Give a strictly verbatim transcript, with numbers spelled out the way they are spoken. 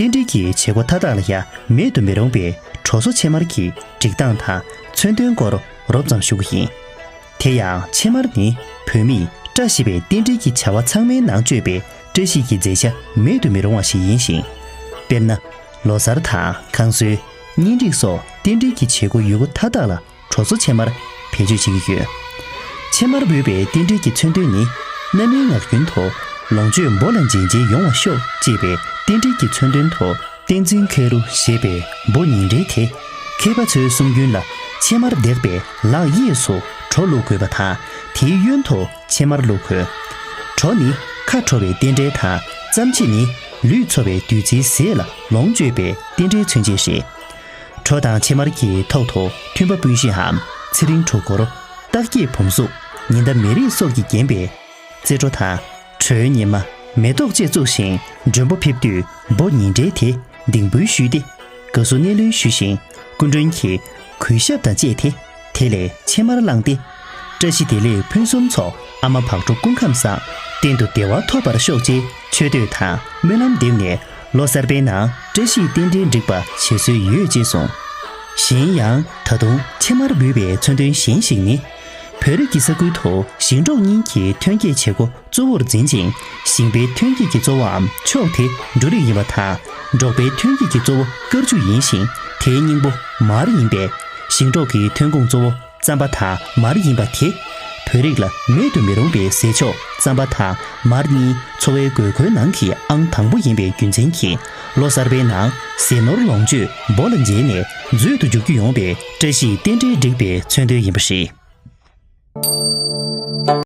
རྟེན་འབྲེལ་གྱི་བྱེད་སྒོ་མཐའ་དག་ལ་ཡང་མེད་དུ་མི་རུང་བའི་དྲོ་བཟོ་ཕྱེ་མར་གྱི་སྒྲིག་སྟངས་དང་མཚོན་དོན་སྐོར་རོབ་ཙམ་ཞུ་གི་ཡིན། དེ་ཡང་ཕྱེ་མར་ནི་བོད་མིས་བཀྲ་ཤིས་པའི་རྟེན་འབྲེལ་གྱི་བྱ་བ་ཚང་མའི་ནང་སྤྱོད་པའི་བཀྲ་ཤིས་ཀྱི་མཛད་བྱ་མེད་དུ་མི་རུང་བ་ཞིག་ཡིན་ཞིང་། དཔེར་ན། ལོ་གསར་དང་ཁང་གསོལ། གཉེན་སྒྲིག་སོགས་རྟེན་འབྲེལ་གྱི་བྱེད་སྒོ་ཡོད་དགུ་མཐའ་དག་ལ་དྲོ་བཟོ་ཕྱེ་མར་བེད་སྤྱོད་བྱེད་ཀྱི་ཡོད། ཕྱེ་མར་འབུལ་བའི་རྟེན་འབྲེལ་གྱི་མཚོན་དོན་ནི། གནའ་མིའི་ངག་རྒྱུན་དུ། ལོངས་སྤྱོད་འབོ་ལ་འཇལ་འཇལ་ཡོང་བར་ཤོག་ཅེས་པའི་རྟེན་འབྲེལ་གྱི་མཚོན་དོན་དུ། བསྟན་འཛིན་ཁེ་རུ་ཞེས་པའི་འབོ་ཉིན་རེའི་དེ། མཁས་པ་ཚོའི་གསུང་རྒྱུན་ལ། ཕྱེ་མར་འདེགས་པའི་ལག་གཡས་སུ་གྲོ་བླུག་དགོས་པ་དང་། དེའི་གཡོན་དུ་ཕྱེ་མར་བླུག་དགོས། གྲོ་ནི་ཁ་དྲོ་བའི་རྟེན་འབྲེལ་དང་། རྩམ་ཕྱེ་ནི་ལུས་འཚོ་བའི་བདུད་རྩིའི་ཟས་ལ་ལོངས་སྤྱོད་པའི་རྟེན་འབྲེལ་མཚོན་བྱེད་རེད། གྲོ་དང་ཕྱེ་མར་གྱི་ཐོག་ཏུ་མཐུན་པ་སྤུན་བཞིའམ་ཚེ་རིང་གྲོ་འཁོར། རྟགས་བརྒྱད་བུམ་གཟུགས། ཉི་ཟླ་མེ་རིས་སོགས་ཀྱིས་བརྒྱན་པའི་རྩེ་གྲོ་དང་། གྲོའི་ཉི་མ། མེ་ཏོག་བཅས་བཙུགས་ཤིང་མགྲོན་པོ་ཕེབས་དུས་འབོ་ཉིན་རེའི་དེ་ལྡིང་འབུལ་ཞུས་ཏེ། དགའ་བསུ་སྣེ་ལེན་ཞུས་ཤིང་སྐུ་མགྲོན་གྱིས་གུས་ཞབས་དང་བཅས་ཏེ། དེ་ལས་ཕྱེ་མར་བླངས་ཏེ། བཀྲ་ཤིས་བདེ་ལེགས་ཕུན་སུམ་ཚོགས། ཨ་མ་བག་དྲོ་སྐུ་ཁམས་བཟང་། གཏན་དུ་བདེ་བ་ཐོབ་པར་ཤོག་ཅེས་མཆོད་བསྟོད་དང་སྨོན་ལམ་འདེབས་ནས། ལོ་གསར་པའི་ནང་བཀྲ་ཤིས་རྟེན་འབྲེལ་འགྲིག་པ་བྱེད་སྲོལ་ཡོད་ཅེས་གསུངས། གཞན་ཡང་ད་དུང་ཕྱེ་མར་འབུལ་བའི་མཚོན་དོན་གཞན་ཞིག་ནི། བོད་རིགས་ཀྱི་ས་ཁུལ་དུ་ཞིང་འབྲོག་གཉིས་ཀྱི་ཐོན་སྐྱེད་བྱེད་སྒོ་གཙོ་བོར་འཛིན་ཅིང་། ཞིང་པའི་ཐོན་སྐྱེད་ཀྱི་གཙོ་བོའམ་མཆོག་དེ་འབྲུ་རིགས་ཡིན་པ་དང་། འབྲོག་པའི་ཐོན་སྐྱེད་ཀྱི་གཙོ་བོ་དཀར་ཆུ་ཡིན་ཞིང་། དེའི་སྙིང་པོ་མར་ཡིན་པས། ཞིང་འབྲོག་གི་ཐོན་ཁུངས་གཙོ་བོ་རྩམ་པ་དང་མར་ཡིན་པ་དེ། བོད་རིགས་ལ་མེད་དུ་མི་རུང་བའི་ཟས་མཆོག་རྩམ་པ་དང་མར་གཉིས་འཚོ་བའི་དགོས་མཁོའི་ནང་གི་ཨང་དང་པོ་ཡིན་པའི་རྒྱུ་མཚན་གྱིས། ལོ་གསར་པའི་ནང་ཟས་ནོར་ལོངས་སྤྱོད་འབོ་ལ་འཇལ་ནས་མཛོད་དུ་འཇུག་རྒྱུ་ཡོང་བའི་བཀྲ་ཤིས་རྟེན་འབྲེལ་འགྲིག་པའི་མཚོན་དོན་ཡིན་པ་རེད།